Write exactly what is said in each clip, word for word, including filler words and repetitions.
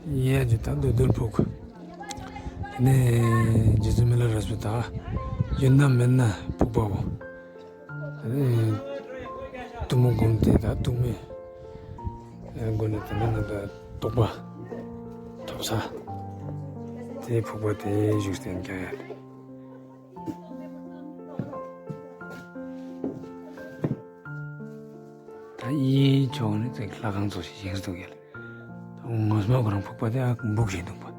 ཡ་ཇི་ད་འདོད་འདོད་ཕུག་ནས་རྗེ་བཙུན་མི་ལ་རས་པའི་ད་ཡོད་ན་མེད་ན་ཕུག་པའོ། གཏུམ་མོ་སྒོམ་དེ་ད་གཏུམ་མོའི་སྒོ་ནས་དེ་ནས་ང་ད་རྟོགས་པ་ཐོབ་ས་དེ་ཕུག་པ་དེ་བཞུགས་སྟེ་ཀྱང་ཡ། ད་ཡིད་ཕྱོགས་ནས་ཅིག་ལྷ་ཁང་ཚོ་ཞིག་བཞེངས་སུ་འདུག་ཡ་ལ། ད་ངོ་མ་ཁོ་རང་ཕུག་པ་དེ་ཨ་སྦུག་བཞིན་འདུག་པ།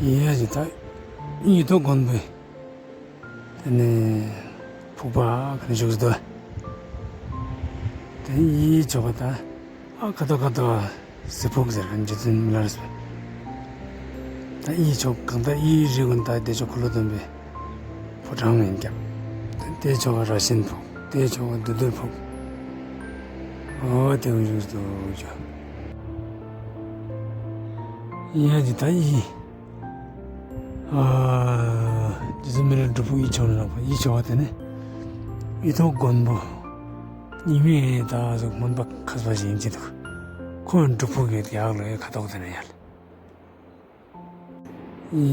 ཡ་ཇི་ད་ཡིད་ཐོག་དགོན་པའི་དེ་ནས་ཕུག་པ་ག་ནས་བཞུགས་སུ་འདུག་དེ་ཡིད་ཆོག་པ་ད་ཨ་ཁ་ཐོག་ཁ་ཐོག་གཟི་ཕུག་ཟེར་མཁན་རྗེ་བཙུན་མི་ལ་རས་པ། ད་ཡིད་ཆོག་གང་ལྟར་ཡིད་རིག་ཀུན་ད་བདེ་མཆོག་འཁོར་ལོ་སྡོམ་པའི་ཕོ་བྲང་ཡིན་ཀྱང་། དེ་ཆོག་ར་ཤིན་ཕུག་དེ་ཆོག་བདུད་འདུལ་ཕུག་འོ་དེ་འོ་བཞུགས་སུ་འདུག་ཡ་ཇི་ད་ཡིད། ཨ། རྗེ་བཙུན་མི་ལ་སྒྲུབ་ཕུག་ཡིད་ཆོག་ནས་ལངས་པ་ཡིད་ཆོག་པ་དེ་ནི། ཡིད་ཐོག་མགོན་པོ། ཉི་མའི་ད་གཟུགས་སྨན་པ་མཁས་པ་ཞིག་ཡིན་གྱི་འདུག་ཁོ་སྒྲུབ་ཕུག་གི་ཡག་ལོ་ཡ་ཁ་དོག་དེ་ནས་ཡར།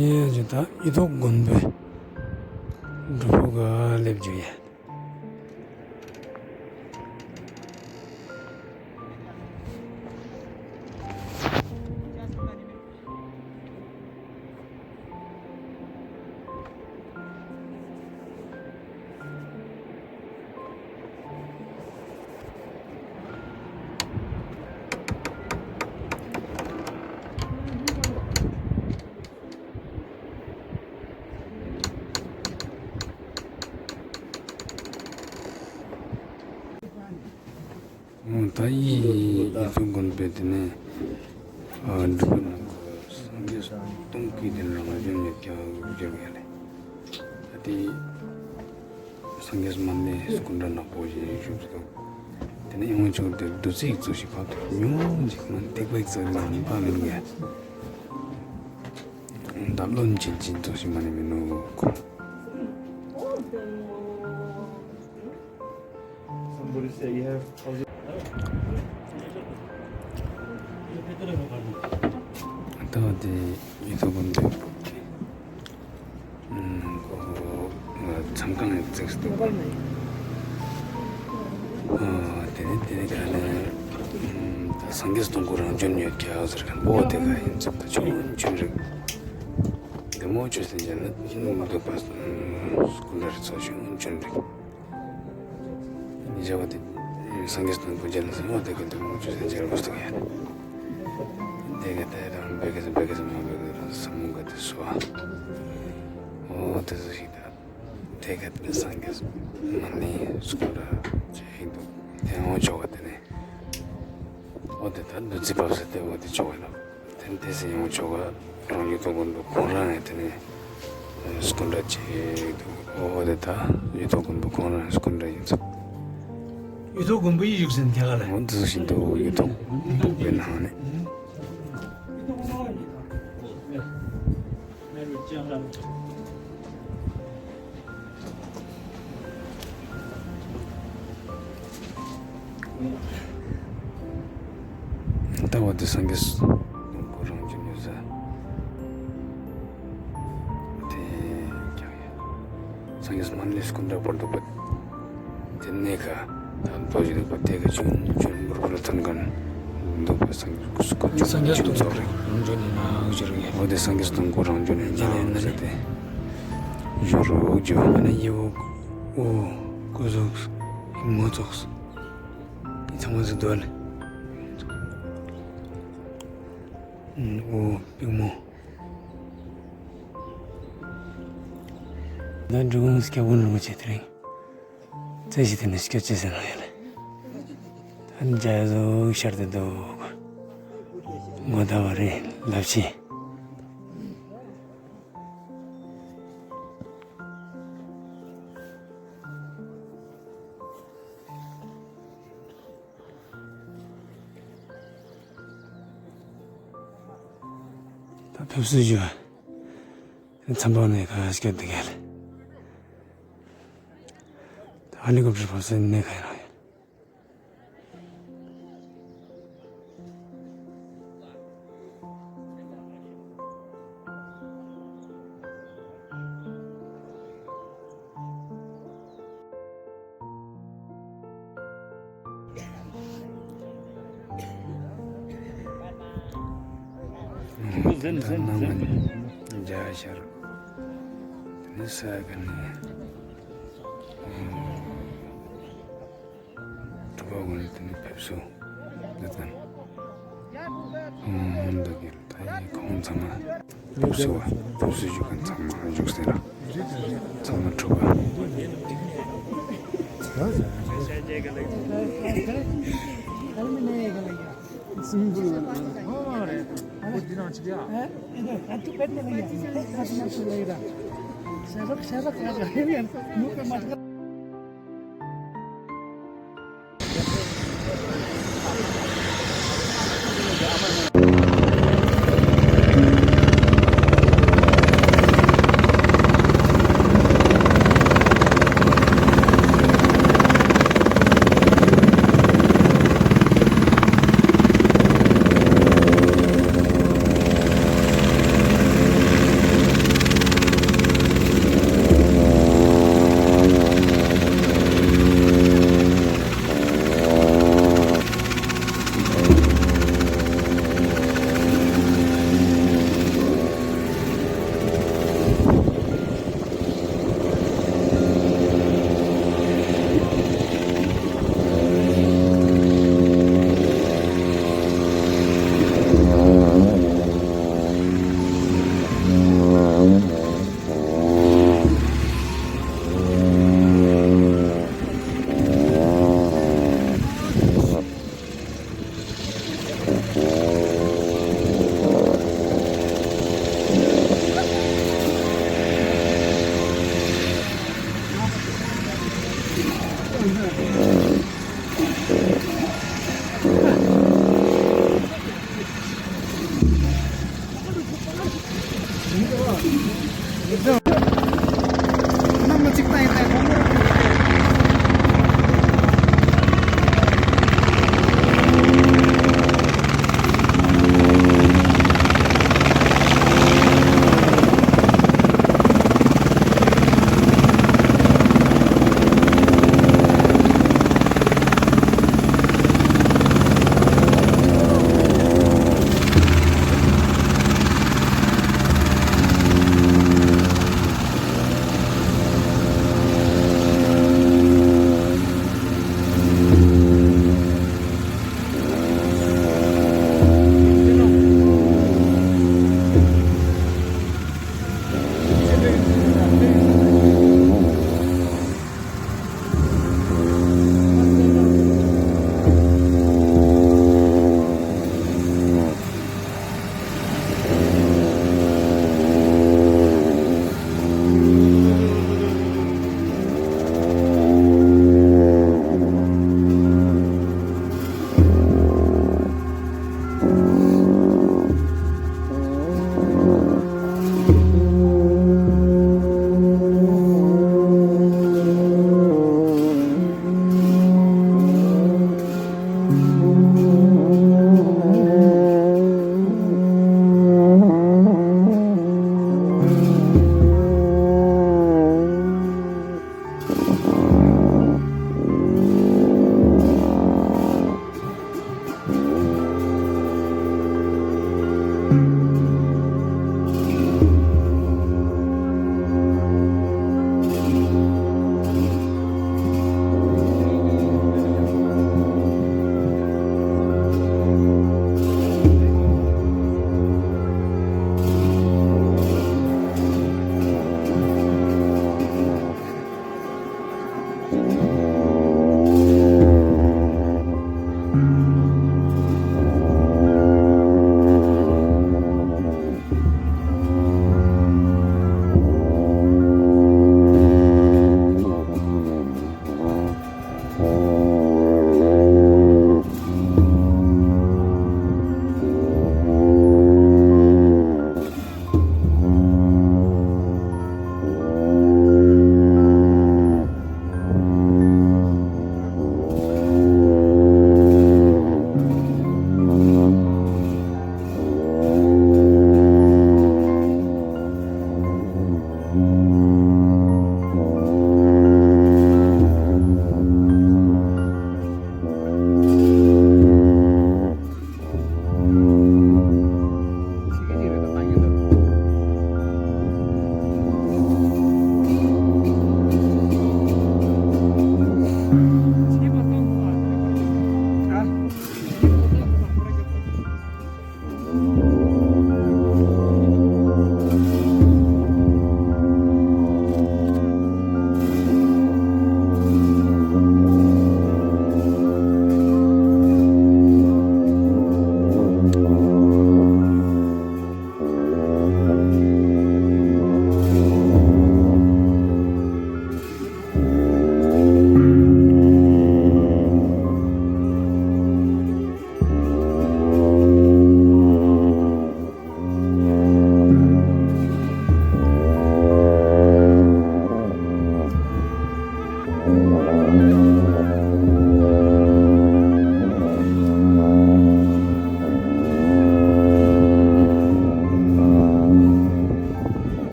ཡེ་ཇི་ད་ཡིད་ཐོག་མགོན་པོའི་སྒྲུབ་ཕུག་ག་སླེབས་རྒྱུ་ཡ། ད་ཡིད་ཡིད་ཐོག་མགོན་པོའི་དེ་ནས་སྒྲུབ་པ་ནང་གི་སངས་རྒྱས་སྟོང་གི་དེ་ནང་ལ་བྱོན་ཡོད་ཀྱང་བྱོན་ཡོད་ལེ། ད་དེ་སངས་རྒྱས་མ་ཎི་སྐུ་འདྲ་ནག་པོ་ཞིག་བཞུགས་འདུག་དེ་ནས་ཡང་ཆོག་དེ་བདུད་རྩི་ཡིག་ཚོགས་ཤིག་ཕབ་ཐུབ་ཉུང་ཅིག་མ་ཐིགས་པ་ཡིག་ཚོགས་མ་ཕབ་མིན་གྱི་འདབ་ལོ་འབྱིན་ཅིག་ཚོགས་ཤིག་མ་ནི་མིན་ནོ། Somebody say you have ད་དེ་ཡིད་ཐོག་མགོན་པོའི་ཕུག་གི་ཨུམ་ཁོ་མཚམས་ཁང་ནས་བརྩིགས་འདུག་པ། ཨ་དེ་ནས་དེ་ནས་ག་ནས་ཨུམ་ད་སངས་རྒྱས་སྟོང་སྐུ་རང་བྱོན་ཡོད་ཀྱང་ཟེར་མཁན་པོ་དེ་ག་ཡིན་ཙམ་ད་ཆུང་ཆུང་རིགས་དེ་མོ་ཆུ་སྲིན་ཅན་ལ་འདུག་པ། སྐུ་འདྲ་རེ་ཚོ་ཆུང་ཆུང་རིགས། ཉེ་ཆར་བ་དེ་སངས་རྒྱས་སྟོང་སྐུ་མཇལ་ལ་སོང་བ་དེ་ག་དེ་མོ་ཆུ་སྲིན་ཅན་ལ་སྟོན་ཡ། དེ་ག་དེ་རང་བེ་གེ་སི་བེ་གེ་སི་མ་བེ་གེ་རང་ས་མུ་ག་དེ་སོ། འོ་དེ་ཚོ་ཞིག་ད། དེ་ག་དེ་སངས་རྒྱས་མ་ཎི་སྐུ་འདྲ་ཅིག་འདུག་དེ་འོ་ཆོག་ག་དེ་ནས། འོ་དེ་ད་བདུད་རྩི་ཕབ་ས་དེ་འོ་དེ་ཆོག་ག་ཡིན་ནོ། དེ་དེ་སེ་ཡོང་ཆོག་ག་རང་ཡིད་ཐོག་མགོན་པོ་ཁོང་རང་ཡང་དེ་ནས་སྐུ་འདྲ་ཅིག་འདུག་འོ་དེ་ད་ཡིད་ཐོག་མགོན་པོ་ཁོང་རང་སྐུ་འདྲ་ཡིན་ཙང་། ཡིད་ཐོག་མགོན་པོ་ཡིད་བཞུགས་ཟིན་དེ་ག་ལ། འོ་དེ་ཚོ་ཞིག་འདུག་ཡིད་ཐོག་སྦུག་པའི་ནང་ནས། ལྟ་བ་དེ་སངས་རྒྱས་སྟོང་སྐུ་རང་བྱོན་ཡོད་ས། དེ་ཀྱང་ཡིན། སངས་རྒྱས་མ་ཎི་སྐུ་འདྲ་བོར་འདུག་པ། དེ་ནས་ཁ་ད་མདོ་ཞིག་འདུག་པ་དེ་ག་ཆུང་ཆུང་འབུར་འབུར་ཐོན་མཁན་ འདུག་པ། སངས་རྒྱས་སྐུ་གོ་ཆོད་སངས་རྒྱས་སྟོང་ཚོགས་རེད། རང་བྱོན་ནས་ན་འུ་ཅོ་རུ་ཡ། འོ་དེ་སངས་རྒྱས་སྟོང་གོ་རང་བྱོན་ནས་ན་འུ་ཅོ་དེ་བཞུགས་རུ་འུ་ཅོ། ཨ་ན་ཡེ་བོ་ཨོ་སྐུ་གཟུགས་མོ་ཚོགས་ཚང་མ་ཟིག་འདུག་ལེ། ཨོ་པིག་མོ། ད་འབྲི་གུང་སྐྱབས་མགོན་རིན་པོ་ཆེ་དེ་རིང་རྩེ་གཞི་དེ་ནས་སྐྱོད་ཅེས་ཟེར་ནོ་ཡོད་ལེ། ད་འཇའ་ཟུག་ཤར་དུ་འདུག་མགོ་ཟླ་བ་རེད་ལབ་ཤེས། ད་ཕེབས་བསུ་ཞུ་བ། མཚམས་པ་ནས་ག་སྐད་འདི་ག་ལ། ད་ཧ་ལི་ཀོབ་ཊར་ཕེབས་བསུ་ནས་ག་ཡིན་རང་ཡིན། ཟིན་ཟིན་ཟིན། འཇའ་ཤར། དེ་ནས་ས་ག་ནས། གྲུ་པ་གོང་ནས་དེ་ནས་ཕེབས་བསུ། འདི་དང་། འདི་གི་ད་ཡི་ཁོང་ཚང་མ། ཕེབས་བསུ་བ། ཕེབས་བསུ་ཞུ་མཁན་ཚང་མ་བཞུགས་ཟེར་ར། ཚང་མ་གྲུ་པ།